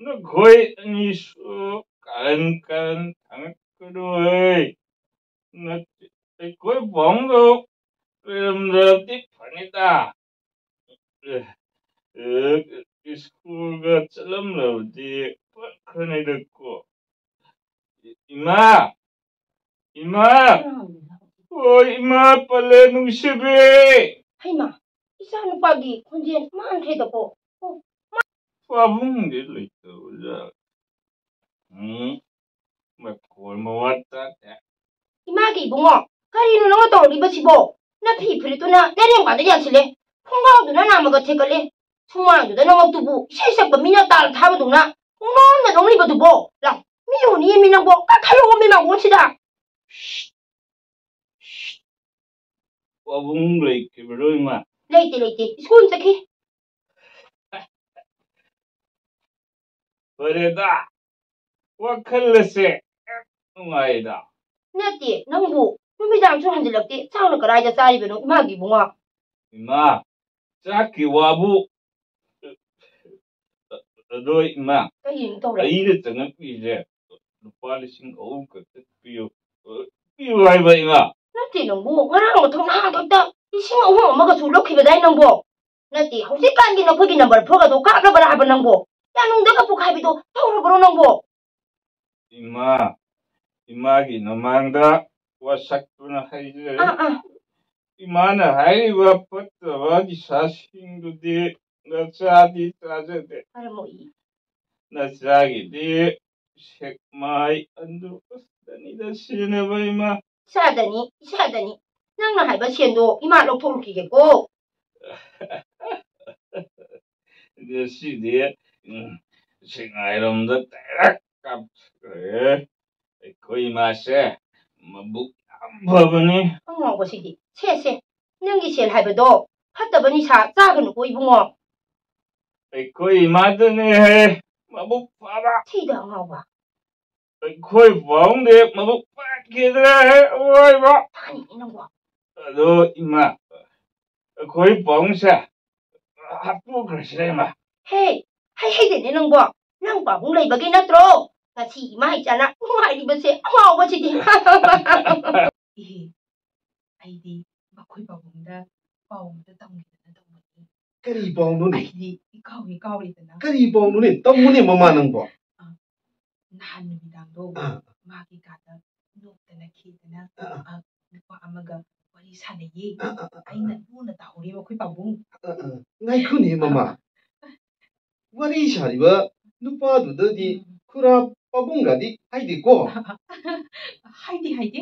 ꯅꯈꯣꯏ ꯑꯅꯤꯁꯨ ꯀꯥꯔꯟ ꯀꯥꯔꯟ ꯊꯥꯡꯒꯠꯀꯅꯨꯍꯦ꯫ ꯅꯠꯇꯦ, ꯑꯩꯈꯣꯏ ꯄꯥꯎꯡꯗꯣ ꯂꯩꯔꯝꯗ꯭ꯔꯗꯤ ꯐꯅꯤꯗ꯫ ꯑꯦ, ꯑꯦ, ꯁ꯭ꯀꯨꯜꯒ ꯆꯠꯂꯝꯂꯕꯗꯤ ꯆꯠꯈ꯭ꯔꯅꯤꯗꯀꯣ꯫ ꯏꯃꯥ! ꯏꯃꯥ! ꯍꯣꯏ, ꯏꯃꯥ ꯄꯜꯂꯦ ꯅꯨꯡꯁꯤꯕꯤ! ꯍꯩꯃꯥ, ꯏꯆꯥ ꯅꯨꯄꯥꯒꯤ ꯈꯣꯟꯖꯦꯜ ꯃꯥꯟꯈ꯭ꯔꯦꯗꯀꯣ꯫ ꯑꯣ, ꯄꯥꯕꯨꯡꯗꯤ ꯂꯩꯇꯕꯖꯥꯠ꯫ ꯎꯝ, ꯃꯈꯣꯜ ꯃꯋꯥ ꯇꯥꯗꯦ꯫ ꯏꯃꯥꯒꯤ ꯏꯕꯨꯡꯉꯣ, ꯀꯔꯤꯅꯣ ꯅꯪꯅ ꯇꯧꯔꯛꯂꯤꯕꯁꯤꯕꯣ? ꯅꯐꯤ ꯐꯨꯔꯤꯠꯇꯨꯅ ꯅꯔꯦꯡꯕꯥꯟꯗ ꯌꯥꯟꯁꯤꯜꯂꯦ, ꯈꯣꯡꯒ꯭ꯔꯥꯎꯗꯨꯅ ꯅꯥꯃꯒ ꯊꯦꯛꯀꯠꯂꯦ, ꯁꯨꯃꯥꯡꯗꯨꯗ ꯅꯉꯛꯇꯨꯕꯨ ꯏꯁꯩ ꯁꯛꯄ ꯃꯤꯅ ꯇꯥꯜ ꯊꯥꯕꯗꯧꯅ ꯄꯨꯡꯅꯣꯝꯗ ꯅꯣꯝꯂꯤꯕꯗꯨꯕꯣ? ꯂꯥꯎ, ꯃꯤ ꯎꯅꯤꯌꯦ ꯃꯤ ꯅꯪꯕꯣ, ꯀꯥꯈꯠꯂꯛꯑꯣ ꯃꯤ ꯃꯥꯡꯒꯣꯟꯁꯤꯗ꯫ ꯄꯥꯕꯨꯡ ꯂꯩꯈꯤꯕ꯭ꯔꯣ, ꯏꯃꯥ? ꯂꯩꯇꯦ, ꯂꯩꯇꯦ, ꯁ꯭ꯀꯨꯜ ꯆꯠꯈꯤ꯫ ꯐꯔꯦꯗ, ꯋꯥꯈꯜ ꯑꯁꯦ ꯌꯥꯝ ꯅꯨꯡꯉꯥꯏꯗ꯫ ꯅꯠꯇꯦ, ꯅꯪꯕꯨ ꯅꯨꯃꯤꯗꯥꯡꯁꯨ ꯍꯟꯖꯤꯜꯂꯛꯇꯦ, ꯆꯥꯛꯅ ꯀꯗꯥꯏꯗ ꯆꯥꯔꯤꯕꯅꯣ ꯏꯃꯥꯒꯤ ꯏꯕꯨꯡꯉꯣ? ꯏꯃꯥ, ꯆꯥꯛꯀꯤ ꯋꯥꯕꯨ, ꯑꯗꯣ ꯏꯃꯥ, ꯀꯔꯤꯅꯣ ꯇꯧꯔꯦ? ꯑꯩꯅ ꯆꯪꯉꯛꯂꯤꯁꯦ ꯂꯨꯄꯥ ꯂꯤꯁꯤꯡ ꯑꯍꯨꯝ ꯈꯛꯇ ꯄꯤꯌꯨ, ꯄꯤꯌꯨ ꯍꯥꯏꯕ ꯏꯃꯥ꯫ ꯅꯠꯇꯦ ꯅꯪꯕꯨ, ꯉꯔꯥꯡ ꯃꯊꯣꯡ ꯅꯍꯥꯟ ꯈꯛꯇ ꯂꯤꯁꯤꯡ ꯑꯍꯨꯝ ꯑꯃꯒꯁꯨ ꯂꯧꯈꯤꯕꯗꯥꯏ ꯅꯪꯕꯣ? ꯅꯠꯇꯦ, ꯍꯧꯖꯤꯛꯀꯥꯟꯒꯤ ꯅꯈꯣꯏꯒꯤ ꯅꯝꯕꯔ ꯐꯣꯔꯒꯗꯣ ꯀꯥꯞꯂꯕ꯭ꯔꯥ ꯍꯥꯏꯕ ꯅꯪꯕꯣ? ꯌꯥꯅꯨꯡꯗꯒ ꯄꯣꯛꯈꯥꯏꯕꯤꯗꯣ ꯇꯧꯔꯕ꯭ꯔꯣ ꯅꯪꯕꯣ? ꯏꯃꯥ, ꯏꯃꯥꯒꯤ ꯃꯃꯥꯡꯗ ꯋꯥꯁꯛꯇꯨꯅ ꯍꯥꯏꯖꯔꯤ꯫ ꯑꯥ, ꯑꯥ꯫ ꯏꯃꯥꯅ ꯍꯥꯏꯔꯤꯕ ꯐꯠꯇꯕ ꯅꯤꯁꯥꯁꯤꯡꯗꯨꯗꯤ ꯅꯆꯥꯗꯤ ꯆꯥꯖꯗꯦ꯫ ꯐꯔꯝꯃꯣꯏ꯫ ꯅꯆꯥꯒꯤꯗꯤ ꯁꯦꯛꯃꯥꯏ ꯑꯗꯨ ꯑꯁ, ꯗꯅꯤꯗ ꯁꯤꯖꯤꯟꯅꯕ ꯏꯃꯥ꯫ ꯏꯁꯥꯗꯅꯤ, ꯏꯁꯥꯗꯅꯤ꯫ ꯅꯪꯅ ꯍꯥꯏꯕ ꯁꯦꯟꯗꯣ ꯏꯃꯥ ꯂꯧꯊꯣꯛꯂꯨꯈꯤꯒꯦꯀꯣ꯫ ꯉꯁꯤꯗꯤ, ꯎꯝ, ꯁꯦꯛꯃꯥꯏꯔꯣꯝꯗ direct ꯀꯥꯞꯈ꯭ꯔꯦ꯫ ꯑꯩꯈꯣꯏ ꯏꯃꯥꯁꯦ ꯃꯕꯨꯛ ꯌꯥꯝ ꯐꯕꯅꯤ꯫ ꯑꯉꯥꯎꯕꯁꯤꯗꯤ꯫ ꯁꯦ, ꯁꯦ, ꯅꯪꯒꯤ ꯁꯦꯜ ꯍꯥꯏꯕꯗꯣ ꯐꯠꯇꯕ ꯅꯤꯁꯥ ꯆꯥꯒꯅꯨꯀꯣ ꯏꯕꯨꯡꯉꯣ꯫ ꯑꯩꯈꯣꯏ ꯏꯃꯥꯗꯨꯅꯦꯍꯦ ꯃꯕꯨꯛ ꯐꯕ꯫ ꯊꯤꯗ ꯑꯉꯥꯎꯕ꯫ ꯑꯩꯈꯣꯏ ꯄꯥꯕꯨꯡꯗꯤ ꯃꯕꯨꯛ ꯐꯠꯈꯤꯗ꯭ꯔꯦꯍꯦ ꯑꯋꯣꯏꯕ꯫ ꯐꯅꯤꯅꯦ ꯅꯪꯕꯣ꯫ ꯑꯗꯣ ꯏꯃꯥ, ꯑꯩꯈꯣꯏ ꯄꯥꯕꯨꯡꯁꯦ ꯍꯥꯠꯇꯣꯛꯈ꯭ꯔꯁꯤꯔ ꯏꯃꯥ? ꯍꯦ, ꯍꯩ ꯍꯩꯗꯦꯅꯦ ꯅꯪꯕꯣ꯫ ꯅꯪ ꯄꯥꯕꯨꯡ ꯂꯩꯕꯒꯤ ꯅꯠꯇ꯭ꯔꯣ ꯉꯁꯤ ꯏꯃꯥ ꯏꯆꯥꯅ ꯅꯨꯡꯉꯥꯏꯔꯤꯕꯁꯦ? ꯑꯉꯥꯎꯕꯁꯤꯗꯤ꯫ ꯏꯍꯦ, ꯑꯩꯗꯤ ꯃꯈꯣꯏ ꯄꯥꯕꯨꯡꯗ ꯄꯥꯎ ꯑꯝꯇ ꯇꯝꯒꯦꯗꯅ ꯇꯧꯕꯅꯤ꯫ ꯀꯔꯤ ꯄꯥꯎꯅꯣꯅꯦ? ꯑꯩꯗꯤ ꯏꯀꯥꯎ ꯏꯀꯥꯎꯔꯤꯗꯅ꯫ ꯀꯔꯤ ꯄꯥꯎꯅꯣꯅꯦ? ꯇꯝꯃꯨꯅꯦ ꯃꯃꯥ ꯅꯪꯕꯣ꯫ ꯑ, ꯅꯍꯥꯟ ꯅꯨꯃꯤꯗꯥꯡꯗꯣ ꯑꯥ꯫ ꯃꯥꯒꯤ ꯀꯥꯗ ꯅꯣꯛꯇꯅ ꯈꯦꯗꯅ, ꯑꯥ, ꯑꯥ꯫ ꯑ, ꯅꯨꯄꯥ ꯑꯃꯒ ꯋꯥꯔꯤ ꯁꯥꯟꯅꯩꯌꯦ꯫ ꯑꯥ, ꯑꯥ, ꯑꯥ, ꯑꯥ, ꯑꯩꯅ ꯑꯥ꯫ ꯂꯨꯅ ꯇꯥꯍꯧꯔꯦꯕ ꯑꯩꯈꯣꯏ ꯄꯥꯕꯨꯡ꯫ ꯑꯥ, ꯑꯥ꯫ ꯉꯥꯏꯈꯣꯅꯦ, ꯃꯃꯥ꯫ ꯑꯥ꯫ ꯋꯥꯔꯤ ꯁꯥꯔꯤꯕ ꯅꯨꯄꯥꯗꯨꯗꯗꯤ ꯎꯝ꯫ ꯈꯨꯔꯥ ꯄꯥꯕꯨꯡꯒꯗꯤ ꯍꯥꯏꯗꯦꯀꯣ? ꯍꯥꯏꯗꯦ, ꯍꯥꯏꯗꯦ꯫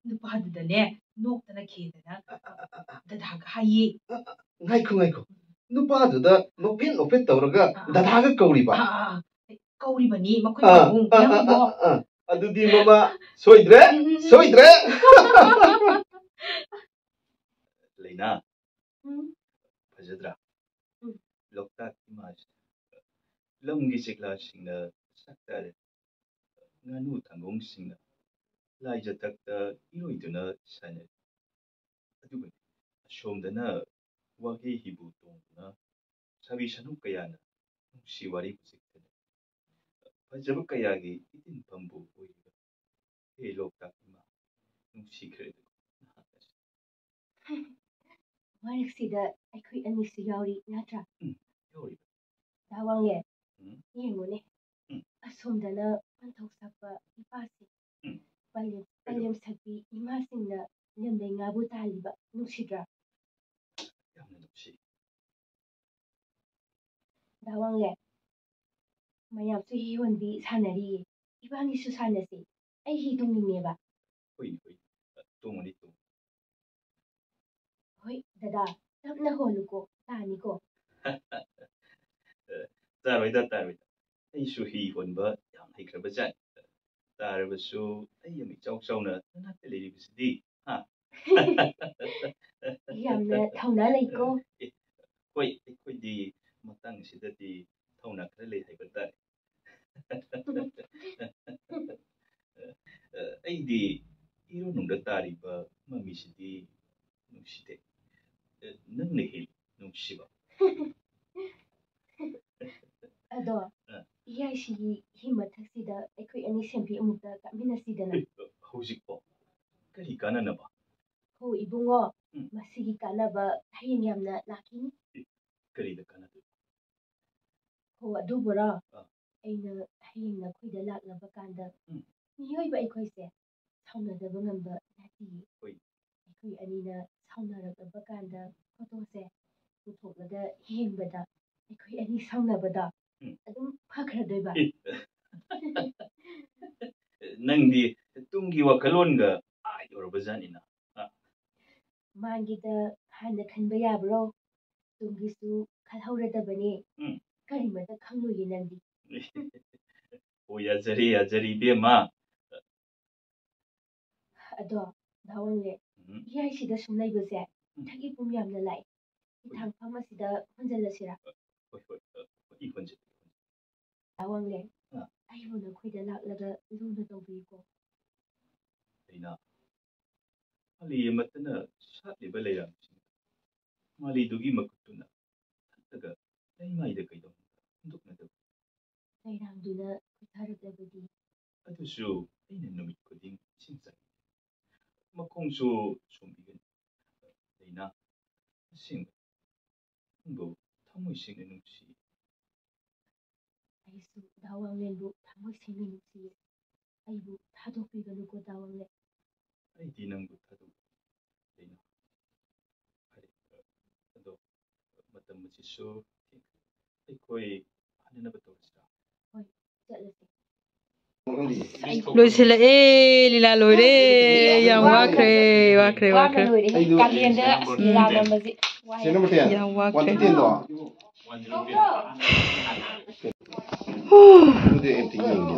ꯅꯨꯄꯥꯗꯨꯗꯅꯦ ꯅꯣꯛꯇꯅ ꯈꯦꯗꯅ ꯑꯥ, ꯑꯥ, ꯑꯥ, ꯑꯥ, ꯑꯥ꯫ ꯗꯗꯥꯒ ꯍꯥꯏꯌꯦ꯫ ꯑꯥ, ꯑꯥ, ꯉꯥꯏꯈꯣ, ꯉꯥꯏꯈꯣ꯫ ꯎꯝ꯫ ꯅꯨꯄꯥꯗꯨꯗ ꯅꯣꯛꯐꯦꯠ ꯅꯣꯛꯐꯦꯠ ꯇꯧꯔꯒ ꯑꯥ, ꯑꯥ꯫ ꯗꯗꯥꯒ ꯀꯧꯔꯤꯕ? ꯑꯥ, ꯑꯥ, ꯑꯥ꯫ ꯀꯧꯔꯤꯕꯅꯤ ꯃꯈꯣꯏ ꯑꯥ, ꯄꯥꯕꯨꯡ꯫ ꯑꯥ, ꯑꯥ, ꯅꯪꯕꯣ? ꯑꯥ, ꯑꯥ, ꯑꯥ꯫ ꯑꯗꯨꯗꯤ ꯃꯃꯥ ꯁꯣꯏꯗ꯭ꯔꯦ, ꯎꯝ, ꯎꯝ, ꯎꯝ꯫ ꯁꯣꯏꯗ꯭ꯔꯦ꯫ ꯂꯩꯅꯥ, ꯎꯝ꯫ ꯐꯖꯗ꯭ꯔꯥ? ꯎꯝ꯫ ꯂꯣꯛꯇꯥꯛ ꯏꯃꯥꯁꯦ ꯂꯝꯒꯤ ꯆꯤꯛꯂꯥꯁꯤꯡꯅ ꯁꯛ ꯇꯥꯔꯦ꯫ ꯉꯥꯅꯨ ꯊꯪꯒꯣꯡꯁꯤꯡꯅ ꯂꯥꯏꯖꯊꯛꯇ ꯏꯔꯣꯏꯗꯨꯅ ꯁꯥꯟꯅꯔꯤ꯫ ꯑꯗꯨꯒ ꯑꯁꯣꯝꯗꯅ ꯋꯥꯍꯩ ꯍꯤꯕꯨ ꯇꯣꯡꯗꯨꯅ ꯁꯥꯕꯤ ꯁꯅꯨ ꯀꯌꯥꯅ ꯅꯨꯡꯁꯤ ꯋꯥꯔꯤ ꯍꯧꯖꯤꯛꯇꯅ ꯐꯖꯕ ꯀꯌꯥꯒꯤ ꯏꯇꯤꯟꯐꯝꯕꯨ ꯑꯣꯏꯔꯤꯕ꯫ ꯍꯦ ꯂꯣꯛꯇꯥꯛ ꯏꯃꯥ, ꯅꯨꯡꯁꯤꯈ꯭ꯔꯦꯗꯀꯣ ꯅꯍꯥꯛ ꯑꯁꯤ꯫ ꯋꯥꯔꯤꯁꯤꯗ ꯑꯩꯈꯣꯏ ꯑꯅꯤꯁꯨ ꯌꯥꯎꯔꯤ, ꯅꯠꯇ꯭ꯔꯥ? ꯎꯝ, ꯌꯥꯎꯔꯤ꯫ ꯗꯥ ꯋꯥꯡꯂꯦꯟ, ꯎꯝ꯫ ꯌꯦꯡꯉꯨꯅꯦ꯫ ꯎꯝ꯫ ꯑꯁꯣꯝꯗꯅ ꯄꯟꯊꯧ ꯁꯛꯄ ꯏꯄꯥꯁꯤꯡ, ꯎꯝ꯫ ꯄꯂꯦꯝ, ꯀꯩꯅꯣ? ꯄꯂꯦꯝ ꯁꯛꯄꯤ ꯏꯃꯥꯁꯤꯡꯅ ꯂꯦꯝꯂꯩ ꯉꯥꯕꯨ ꯇꯥꯜꯂꯤꯕ, ꯅꯨꯡꯁꯤꯗ꯭ꯔꯥ? ꯌꯥꯝꯅ ꯅꯨꯡꯁꯤ꯫ ꯗꯥ ꯋꯥꯡꯂꯦꯟ, ꯃꯌꯥꯝꯁꯨ ꯍꯤ ꯍꯣꯟꯕꯤ ꯁꯥꯟꯅꯔꯤꯌꯦ꯫ ꯏꯕꯥꯅꯤꯁꯨ ꯁꯥꯟꯅꯁꯦ꯫ ꯑꯩ ꯍꯤ ꯇꯣꯡꯅꯤꯡꯉꯦꯕ꯫ ꯍꯣꯏꯅꯦ, ꯍꯣꯏꯅꯦ꯫ ꯇꯣꯡꯉꯨꯅꯦ, ꯇꯣꯡꯉꯨꯅꯦ꯫ ꯍꯣꯏ, ꯗꯗꯥ, ꯇꯞꯅ ꯍꯣꯜꯂꯨꯀꯣ, ꯇꯥꯅꯤꯀꯣ꯫ ꯇꯥꯔꯣꯏꯗ, ꯇꯥꯔꯣꯏꯗ꯫ ꯑꯩꯁꯨ ꯍꯤ ꯍꯣꯟꯕ ꯌꯥꯝ ꯍꯩꯈ꯭ꯔꯕ ꯖꯥꯠꯅꯤ꯫ ꯇꯥꯔꯕꯁꯨ ꯑꯩ ꯌꯥꯝ ꯏꯆꯥꯎ ꯆꯥꯎꯅ ꯅꯅꯥꯛꯇ ꯂꯩꯔꯤꯕꯁꯤꯗꯤ, ꯍꯥ? ꯌꯥꯝꯅ ꯊꯧꯅꯥ ꯂꯩꯀꯣ꯫ ꯑꯦ, ꯍꯣꯏ, ꯑꯩꯈꯣꯏꯗꯤ ꯃꯇꯥꯡ ꯑꯁꯤꯗꯗꯤ ꯊꯧꯅꯥ ꯈꯔ ꯂꯩ ꯍꯥꯏꯕ ꯇꯥꯔꯦ꯫ ꯑꯩꯗꯤ ꯏꯔꯣꯟꯅꯨꯡꯗ ꯇꯥꯔꯤꯕ ꯃꯃꯤꯁꯤꯗꯤ ꯅꯨꯡꯁꯤꯗꯦ꯫ ꯅꯪꯅ ꯍꯦꯜꯂꯤ ꯅꯨꯡꯁꯤꯕ꯫ ꯑꯗꯣ, ꯑ꯫ ꯏꯌꯥꯏꯁꯤꯒꯤ ꯍꯤ ꯃꯊꯛꯁꯤꯗ ꯑꯩꯈꯣꯏ ꯑꯅꯤ ꯁꯦꯝꯕꯤ ꯑꯃꯨꯛꯇ ꯀꯥꯞꯃꯤꯟꯅꯁꯤꯗꯅ꯫ ꯑꯦ, ꯍꯧꯖꯤꯛꯄꯣ? ꯀꯔꯤ ꯀꯥꯟꯅꯅꯕ? ꯍꯣ, ꯏꯕꯨꯡꯉꯣ, ꯎꯝ꯫ ꯃꯁꯤꯒꯤ ꯀꯥꯟꯅꯕ ꯍꯌꯦꯡ ꯌꯥꯝꯅ ꯂꯥꯛꯈꯤꯅꯤ꯫ ꯑꯦ, ꯀꯔꯤꯗ ꯀꯥꯟꯅꯗꯣꯏꯕ? ꯍꯣ, ꯑꯗꯨꯕꯨꯔꯣ? ꯑ꯫ ꯑꯩꯅ ꯍꯌꯦꯡ ꯅꯈꯣꯏꯗ ꯂꯥꯛꯂꯕ ꯀꯥꯟꯗ ꯎꯝ꯫ ꯃꯤꯑꯣꯏꯕ ꯑꯩꯈꯣꯏꯁꯦ ꯁꯥꯎꯅꯗꯕ ꯉꯝꯕ ꯅꯠꯇꯤꯌꯦ꯫ ꯍꯣꯏ꯫ ꯑꯩꯈꯣꯏ ꯑꯅꯤꯅ ꯁꯥꯎꯅꯔꯛꯂꯕ ꯀꯥꯟꯗ ꯐꯣꯇꯣꯁꯦ ꯄꯨꯊꯣꯛꯂꯒ ꯌꯦꯡꯕꯗ ꯑꯩꯈꯣꯏ ꯑꯅꯤ ꯁꯥꯎꯅꯕꯗꯣ ꯎꯝ꯫ ꯑꯗꯨꯝ ꯐꯈ꯭ꯔꯗꯣꯏꯕ꯫ ꯅꯪꯗꯤ ꯇꯨꯡꯒꯤ ꯋꯥꯈꯜꯂꯣꯟꯒ ꯑꯥ ꯌꯧꯔꯕ ꯖꯥꯠꯅꯤꯅ꯫ ꯑ꯫ ꯃꯥꯡꯒꯤꯗ ꯍꯥꯟꯅ ꯈꯟꯕ ꯌꯥꯕ꯭ꯔꯣ? ꯇꯨꯡꯒꯤꯁꯨ ꯈꯜꯍꯧꯔꯗꯕꯅꯦ꯫ ꯎꯝ꯫ ꯀꯔꯤꯃꯇ ꯈꯪꯂꯣꯏꯌꯦ ꯅꯪꯗꯤ꯫ ꯑꯣ, ꯌꯥꯖꯔꯤ, ꯌꯥꯖꯔꯤ, ꯏꯕꯦꯝꯃ꯫ ꯑꯗꯣ, ꯗꯥ ꯋꯥꯡꯂꯦꯟ, ꯎꯝ꯫ ꯏꯌꯥꯏꯁꯤꯗ ꯁꯨꯝ ꯂꯩꯕꯁꯦ ꯎꯝ꯫ ꯏꯊꯛ ꯏꯄꯨꯝ ꯌꯥꯝꯅ ꯂꯥꯛꯏ꯫ ꯍꯣꯏ꯫ ꯏꯊꯥꯡꯐꯝ ꯑꯁꯤꯗ ꯍꯣꯟꯖꯜꯂꯁꯤꯔꯥ? ꯍꯣꯏ, ꯍꯣꯏ, ꯑ, ꯑꯩ ꯍꯣꯟꯖꯜꯂꯒꯦ꯫ ꯗꯥ ꯋꯥꯡꯂꯦꯟ, ꯑ꯫ ꯑꯩꯕꯨ ꯅꯈꯣꯏꯗ ꯂꯥꯛꯂꯒ ꯂꯨꯅ ꯇꯧꯕꯤꯌꯨꯀꯣ꯫ ꯂꯩꯅꯥ, ꯃꯥꯂꯦꯝ ꯑꯃꯠꯇꯅ ꯁꯥꯠꯂꯤꯕ ꯂꯩꯔꯥꯡꯁꯤꯡ, ꯃꯥꯂꯦꯝꯗꯨꯒꯤ ꯃꯈꯨꯠꯇꯨꯅ ꯊꯠꯂꯒ ꯂꯩꯃꯥꯏꯗ ꯀꯩꯗꯧꯅꯨꯡꯗ ꯍꯨꯟꯗꯣꯛꯅꯗꯕ꯫ ꯂꯩꯔꯥꯡꯗꯨꯅ ꯄꯨꯊꯔꯛꯂꯕꯗꯤ? ꯑꯗꯨꯁꯨ ꯑꯩꯅ ꯅꯨꯃꯤꯠ ꯈꯨꯗꯤꯡ ꯏꯁꯤꯡ ꯆꯥꯏꯕꯤꯒꯅꯤ꯫ ꯃꯈꯣꯡꯁꯨ ꯁꯣꯝꯕꯤꯒꯅꯤ꯫ ꯂꯩꯅꯥ, ꯑꯁꯦꯡꯕ ꯅꯪꯕꯨ ꯊꯃꯣꯏ ꯁꯦꯡꯅ ꯅꯨꯡꯁꯤ꯫ ꯑꯩꯁꯨ ꯗꯥ ꯋꯥꯡꯂꯦꯟꯕꯨ ꯊꯃꯣꯏ ꯁꯦꯡꯅ ꯅꯨꯡꯁꯤꯌꯦ꯫ ꯑꯩꯕꯨ ꯊꯥꯗꯣꯛꯄꯤꯒꯅꯨꯀꯣ, ꯗꯥ ꯋꯥꯡꯂꯦꯟ꯫ ꯑꯩꯗꯤ ꯅꯪꯕꯨ ꯊꯥꯗꯣꯛ-, ꯂꯩꯅꯥ꯫ ꯐꯔꯦ, ꯑꯗꯣ ꯃꯇꯝ ꯑꯁꯤꯁꯨ ꯊꯦꯡꯈ꯭ꯔꯦ꯫ ꯑꯩꯈꯣꯏ ꯍꯟꯅꯅꯕ ꯇꯧꯔꯁꯤꯔꯥ? ꯍꯣꯏ, ꯆꯠꯂꯁꯤ꯫ ꯂꯣꯏꯁꯤꯜꯂꯛꯑꯦ, ꯂꯤꯂꯥ ꯂꯣꯏꯔꯦ꯫ ꯌꯥꯝ ꯋꯥꯈ꯭ꯔꯦ, ꯋꯥꯈ꯭ꯔꯦ, ꯋꯥꯈ꯭ꯔꯦ꯫ ꯂꯣꯏꯔꯦ꯫ ꯑꯩꯗꯣ ꯀꯥꯂꯦꯟꯗ ꯂꯤꯂꯥ ꯅꯝꯕꯁꯦ ꯋꯥꯏ꯫ ꯁꯦ ꯅꯝꯕꯔ ꯇꯦꯟ꯫ ꯌꯥꯝ ꯋꯥꯈ꯭ꯔꯦ꯫ One two ꯇꯦꯟꯗꯣ? ꯑꯗꯨꯗꯤ ꯑꯦꯝꯇꯤ ꯌꯦꯡꯒꯦ꯫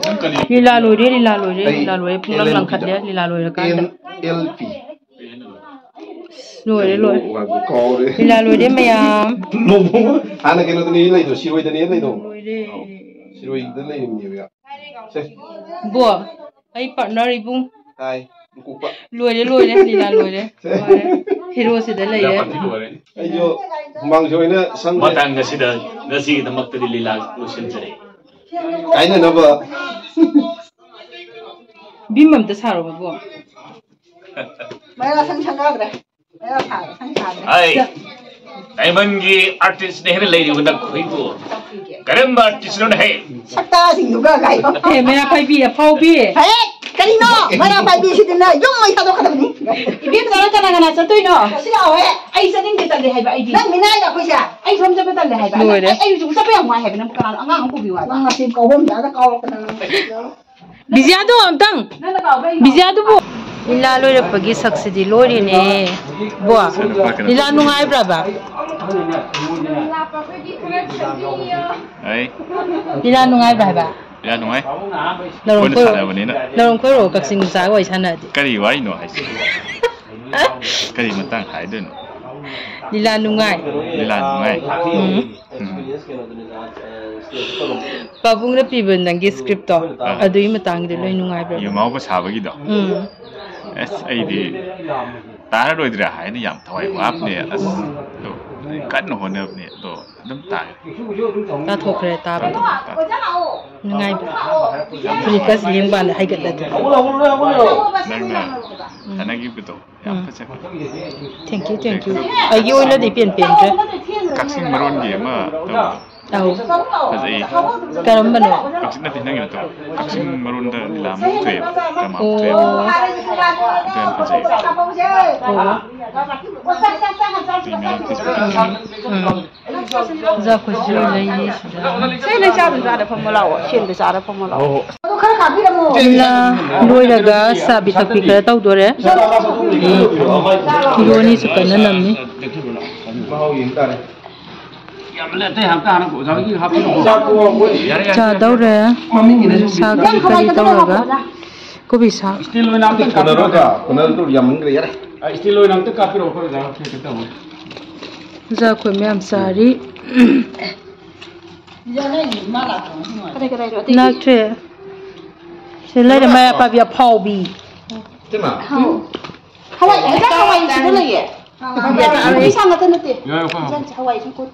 ꯂꯤꯂꯥ ꯂꯣꯏꯔꯦ, ꯂꯤꯂꯥ ꯂꯣꯏꯔꯦ, ꯑꯩ ꯂꯤꯂꯥ ꯂꯣꯏꯔꯦ꯫ ꯄꯨꯡꯂꯪ ꯑꯦꯜ ꯑꯦꯟ ꯂꯪꯈꯠꯂꯦ, ꯄꯤꯗ꯫ ꯂꯤꯂꯥ ꯂꯣꯏꯔꯀꯥꯟꯗ꯫ N L P. ꯂꯣꯏꯔꯦ, ꯂꯣꯏꯔꯦ꯫ ꯀꯩꯅꯣ ꯀꯥꯎꯔꯦ꯫ ꯂꯤꯂꯥ ꯂꯣꯏꯔꯦ ꯃꯌꯥꯝ꯫ ꯍꯥꯟꯅ ꯀꯩꯅꯣꯗꯅꯦ ꯂꯩꯗꯣ, ꯁꯤꯔꯣꯏꯗꯅꯦ ꯂꯩꯗꯣ꯫ ꯂꯣꯏꯔꯦ꯫ ꯁꯤꯔꯣꯏꯗ ꯂꯩꯔꯤꯕꯅꯦꯕ꯫ ꯁꯦ꯫ ꯕꯣ, ꯑꯩ ꯄꯥꯔꯠꯅꯔ ꯏꯕꯨꯡ꯫ ꯍꯥꯏ, ꯃꯀꯣꯛꯄ꯫ ꯂꯣꯏꯔꯦ, ꯂꯣꯏꯔꯦ, ꯂꯤꯂꯥ ꯂꯣꯏꯔꯦ꯫ ꯁꯦ꯫ ꯂꯣꯏꯔꯦ꯫ ꯍꯦꯔꯣꯁꯤꯗ ꯂꯩꯔꯦ꯫ ꯑꯩꯁꯨ ꯍꯨꯃꯥꯡꯁꯦ ꯑꯣꯏꯅ ꯁꯪꯗ꯭ꯔꯦ꯫ ꯃꯇꯥꯡ ꯑꯁꯤꯗ ꯉꯁꯤꯒꯤꯗꯃꯛꯇꯗꯤ ꯂꯤꯂꯥ ꯂꯣꯏꯁꯤꯟꯖꯔꯦ꯫ ꯀꯥꯏꯅꯅꯕ꯫ ꯚꯤꯝ ꯑꯝꯇ ꯁꯥꯔꯣ, ꯃꯕꯨ꯫ ꯃꯌꯥ ꯁꯪ ꯁꯪꯒꯥꯗ꯭ꯔꯦ꯫ ꯃꯌꯥ ꯁꯥꯔꯦ, ꯁꯪ ꯁꯥꯗ꯭ꯔꯦ꯫ ꯑꯩ꯫ ꯗꯥꯏꯃꯟꯒꯤ ꯑꯥꯔꯇꯤꯁꯅ ꯍꯦꯟꯅ ꯂꯩꯔꯤꯕ ꯅꯈꯣꯏꯕꯨ ꯀꯔꯝꯕ ꯑꯥꯔꯇꯤꯁꯅꯣꯅꯦ ꯍꯦ? ꯁꯛꯇꯥꯁꯤꯡꯗꯨꯒ ꯀꯥꯏ꯫ ꯑꯦ, ꯃꯩꯔꯥ ꯄꯥꯏꯕꯤ ꯑꯐꯥꯎꯕꯤ꯫ ꯍꯦ, ꯀꯔꯤꯅꯣ? ꯃꯩꯔꯥ ꯄꯥꯏꯕꯤꯁꯤꯗꯤꯅꯦ ꯌꯨꯝ ꯃꯩ ꯊꯥꯗꯣꯛꯀꯗꯕꯅꯤ꯫ ꯏꯕꯦꯝꯆꯥꯅ ꯀꯅꯥ ꯀꯅꯥ ꯆꯠꯇꯣꯏꯅꯣ? ꯁꯤ ꯂꯥꯛꯑꯣꯍꯦ꯫ ꯑꯩ ꯆꯠꯅꯤꯡꯗꯦ, ꯇꯜꯂꯦ ꯍꯥꯏꯕ ꯑꯩꯗꯤ꯫ ꯅꯪ ꯃꯤꯅꯥꯏꯔ ꯑꯩꯈꯣꯏꯁꯦ? ꯑꯩ ꯁꯣꯝ ꯆꯠꯄ ꯇꯜꯂꯦ ꯍꯥꯏꯕ꯫ ꯂꯣꯏꯔꯦ꯫ ꯑꯩ, ꯑꯩ ꯍꯧꯖꯤꯛ ꯆꯠꯄ ꯌꯥꯝ ꯋꯥꯏ ꯍꯥꯏꯕ꯫ ꯅꯪꯕꯨ ꯀꯅꯥꯅꯣ ꯑꯉꯥꯡ ꯑꯃ ꯄꯨꯕꯤꯌꯨ ꯍꯥꯏꯕ? ꯅꯪ ꯉꯁꯤ ꯀꯧꯕꯝꯗ ꯀꯥꯎꯔꯛꯇꯅ ꯅꯪ꯫ ꯕꯤꯖꯤꯌꯥꯗꯣ ꯑꯝꯇꯪ꯫ ꯅꯪꯅ ꯀꯥꯎꯕ꯭ꯔꯥ ꯑꯩ? ꯕꯤꯖꯤꯌꯥꯗꯨꯕꯨ꯫ ꯂꯤꯂꯥ ꯂꯣꯏꯔꯛꯄꯒꯤ ꯁꯛꯁꯤꯗꯤ ꯂꯣꯏꯔꯦꯅꯦ꯫ ꯕꯣ, ꯂꯤꯂꯥ ꯅꯨꯡꯉꯥꯏꯕ꯭ꯔꯕ? ꯑꯩ ꯂꯤꯂꯥ ꯅꯨꯡꯉꯥꯏꯕ꯭ꯔꯥ ꯍꯥꯏꯕ? ꯂꯤꯂꯥ ꯅꯨꯡꯉꯥꯏ꯫ ꯂꯧꯔꯝ ꯀꯣꯏꯔꯣ꯫ ꯁꯥꯟꯅꯕꯅꯤꯅ꯫ ꯂꯧꯔꯝ ꯀꯣꯏꯔꯣ, ꯀꯛꯆꯤꯡ ꯃꯆꯥꯒ ꯋꯥꯔꯤ ꯁꯥꯟꯅꯔꯗꯤ꯫ ꯀꯔꯤ ꯋꯥꯔꯤꯅꯣ ꯍꯥꯏꯁꯦ? ꯀꯔꯤ ꯃꯇꯥꯡ ꯍꯥꯏꯗꯣꯏꯅꯣ? ꯂꯤꯂꯥ ꯅꯨꯡꯉꯥꯏ꯫ ꯂꯤꯂꯥ ꯅꯨꯡꯉꯥꯏ꯫ ꯎꯝ꯫ ꯎꯝ꯫ ꯄꯥꯕꯨꯡꯅ ꯄꯤꯕ ꯅꯪꯒꯤ script ꯇꯣ, ꯑꯥ꯫ ꯑꯗꯨꯒꯤ ꯃꯇꯥꯡꯗꯤ ꯂꯣꯏ ꯅꯨꯡꯉꯥꯏꯕ꯭ꯔꯥ? ꯌꯨ ꯉꯥꯎꯕ ꯁꯥꯕꯒꯤꯗꯣ? ꯎꯝ꯫ ꯑꯁ, ꯑꯩꯗꯤ ꯇꯥꯔꯔꯣꯏꯗ꯭ꯔꯥ ꯍꯥꯏꯅ ꯌꯥꯝ ꯊꯋꯥꯏ ꯋꯥꯕꯅꯦ꯫ ꯑꯁ, ꯑꯗꯣ ꯀꯟꯅ ꯍꯣꯠꯅꯕꯅꯦ, ꯑꯗꯣ ꯑꯗꯨꯝ ꯇꯥꯔꯦ꯫ ꯇꯥꯊꯣꯛꯈ꯭ꯔꯦ ꯇꯥꯕꯗꯣ꯫ ꯇꯥꯊꯣꯛ-, ꯇꯥꯊꯣꯛ-, ꯅꯨꯡꯉꯥꯏꯕ꯭ꯔꯥ? ꯌꯥꯝ ꯅꯨꯡꯉꯥꯏ꯫ ꯐꯨꯔꯤꯠꯀꯁꯤ ꯂꯦꯡꯕꯥꯟꯗ ꯍꯥꯏꯒꯠꯂꯗꯤ꯫ ꯅꯪꯅ ꯎꯝ꯫ ꯁꯥꯟꯅꯈꯤꯕꯗꯣ꯫ ꯌꯥꯝ ꯎꯝ꯫ ꯐꯖꯩ꯫ Thank you, thank you꯫ ꯑꯩꯒꯤ ꯑꯣꯏꯅꯗꯤ ꯏꯄꯦꯟ ꯄꯦꯟꯗ꯭ꯔꯦ꯫ ꯀꯛꯆꯤꯡ ꯃꯔꯣꯟꯒꯤ ꯑꯃ ꯇꯧꯕꯗꯣ꯫ ꯑꯧ꯫ ꯐꯖꯩꯌꯦ꯫ ꯀꯔꯝꯕꯅꯣ? ꯀꯛꯆꯤꯡ ꯅꯠꯇꯦ, ꯅꯪꯒꯤ ꯅꯠꯇ꯭ꯔꯣ? ꯀꯛꯆꯤꯡ ꯃꯔꯣꯟꯗ ꯂꯤꯂꯥ ꯑꯃ ꯊꯣꯛꯑꯦꯕ, ꯗ꯭ꯔꯃꯥ ꯑꯃ ꯊꯣꯛꯑꯦꯕ꯫ ꯑꯣ꯫ ꯑꯗꯨ ꯌꯥꯝ ꯐꯖꯩ꯫ ꯑꯣ꯫ ꯑꯗꯨꯒꯤ ꯃꯔꯝ Facebook ꯇ ꯊꯥꯒꯠꯂꯦ꯫ ꯎꯝ꯫ ꯑꯣꯖꯥ ꯑꯩꯈꯣꯏꯁꯨ ꯂꯩꯔꯤ ꯁꯤꯗ꯫ ꯁꯦ, ꯅꯣꯏ ꯆꯥꯗ ꯆꯥꯗ ꯐꯝꯃꯣ ꯂꯥꯛꯑꯣ꯫ ꯁꯦꯟꯗ ꯆꯥꯗ ꯐꯝꯃꯣ ꯂꯥꯛꯑꯣ꯫ ꯑꯗꯨ ꯈꯔ ꯈꯥꯛꯄꯤꯔꯝꯃꯣ꯫ ꯂꯤꯂꯥ ꯂꯣꯏꯔꯒ ꯆꯥꯕꯤ ꯊꯛꯄꯤ ꯈꯔ ꯇꯧꯗꯣꯔꯦ꯫ ꯐꯤꯔꯣꯟꯅꯤꯁꯨ ꯀꯟꯅ ꯅꯝꯃꯤ꯫ ꯃꯍꯥꯎ ꯌꯦꯡ ꯇꯥꯔꯦ꯫ ꯌꯥꯝꯃꯜꯂꯦ, ꯑꯇꯩ ꯍꯥꯞꯇ ꯍꯥꯟꯅ ꯑꯣꯖꯥꯒꯤ ꯍꯥꯞꯄꯤꯔꯛꯑꯣ꯫ ꯌꯥꯔꯦ, ꯌꯥꯔꯦ꯫ ꯆꯥꯗꯧꯔꯦ꯫ ꯃꯃꯤꯡꯒꯤꯅꯦ ꯁꯨꯝ ꯁꯥꯛ ꯀꯔꯤ ꯇꯧꯔꯒ꯫ ꯀꯣꯕꯤ ꯁꯥꯛ꯫ ꯏꯁꯇꯤꯜ ꯑꯣꯏꯅ ꯑꯝꯇ ꯀꯣꯟꯅꯔꯣꯏꯗ, ꯀꯣꯟꯅꯔꯣꯏꯗ, ꯌꯥꯝꯃꯟꯈ꯭ꯔꯦ, ꯌꯥꯔꯦ꯫ ꯑ, ꯏꯁꯇꯤꯜ ꯑꯣꯏꯅ ꯑꯝꯇ ꯀꯥꯞꯄꯤꯔꯛꯑꯣ, ꯑꯩꯈꯣꯏ ꯑꯣꯖꯥ ꯍꯥꯞꯀꯦ ꯇꯧꯕꯅꯦ꯫ ꯑꯣꯖꯥ ꯑꯩꯈꯣꯏ ꯃꯌꯥꯝ ꯆꯥꯔꯤ꯫ ꯀꯗꯥꯏ, ꯀꯗꯥꯏꯗꯅꯣ? ꯑꯇꯩꯗꯤ? ꯂꯥꯛꯇ꯭ꯔꯦ꯫ ꯁꯤ ꯂꯩꯔꯦ, ꯃꯩꯔꯥ ꯄꯥꯏꯕꯤ ꯑꯐꯥꯎꯕꯤ꯫ ꯏꯇꯩꯃ꯫ ꯍꯋꯥꯏ, ꯍꯋꯥꯏ ꯁꯤꯗ ꯂꯩꯌꯦ꯫ ꯍꯋꯥꯏ ꯄꯩꯁꯥ ꯉꯥꯛꯇ ꯅꯠꯇꯦ꯫ ꯌꯥꯏ, ꯑꯩꯈꯣꯏ ꯍꯋꯥꯏ꯫ ꯍꯋꯥꯏ ꯁꯨꯝ ꯀꯣꯠ-